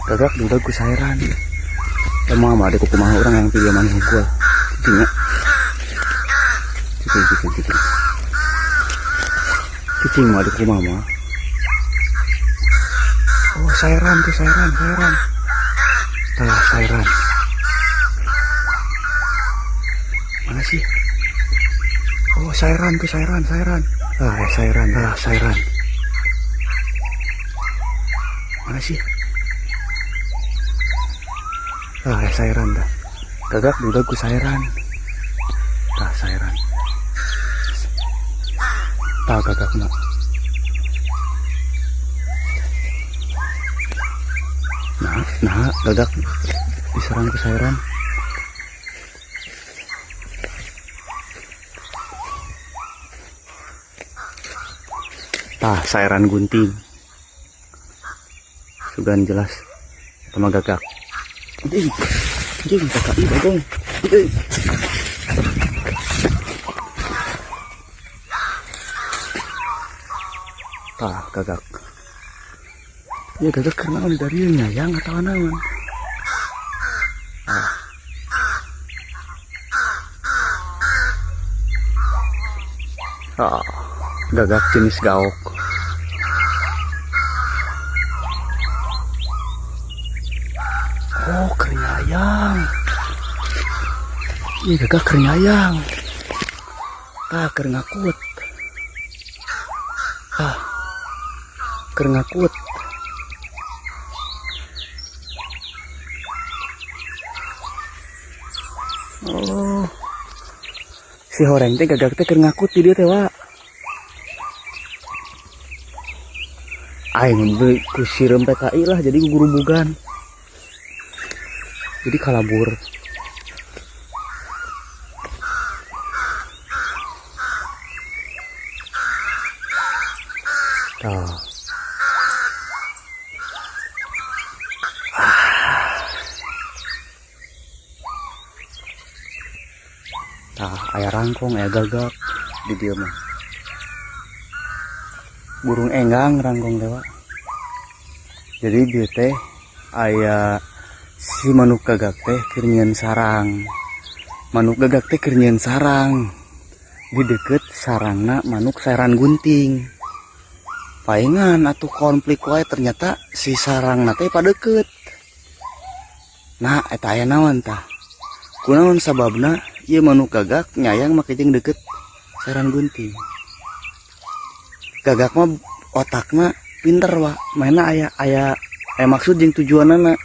Gagak diudag ku sayran. Lemah mah ada kumaha urang yang video maneh hungkul. Cicing nya. Cicing, cicing, cicing. Cicing mah ada kumaha mah. Oh, sayran tuh, sayran, sayran. Tah, sayran. Mana sih? Oh, sayran tuh, sayran, sayran. Ah, sayran, ah, sayran. Mana sih? Ah, sayran dah. Gagak diudag ku sayran. Tah, sayran. Tah, gagak nak. Nah, nah, gagak diserang ku sayran. Tah, sayran gunting. Sugan jelas sama gagak. Anjing, anjing, gagak ini bagong. Anjing. Tah, gagak. Ya gagak karena di dari nyayang atau naon. Ah. Ah, gagak jenis gaok. Oh, keur nyayang. Ini gagak keur nyayang. Tah, keur ngakut. Ah, keur ngakut. Oh, si horeng teh gagak teh keur ngakut di dieu teh, Wak. Aing beli ku sireum PKI lah, jadi gurubugan. Jadi kalabur. Tah. Tah, aya rangkong, aya gagak di dieu mah. Burung enggang rangkong teh, Pak. Jadi dieu teh aya si manuk gagak teh keur nyieun sarang. Manuk gagak teh keur nyieun sarang. Di deket sarangna manuk sayran gunting. Paingan atuh konflik wae, ternyata si sarangna teh padeket. Nah, eta aya naon tah? Kunaon sababna ieu manuk gagak nyayang make jeung deket sayran gunting? Gagak mah otakna pinter, Wak. Mainna aya maksud jeung tujuanana.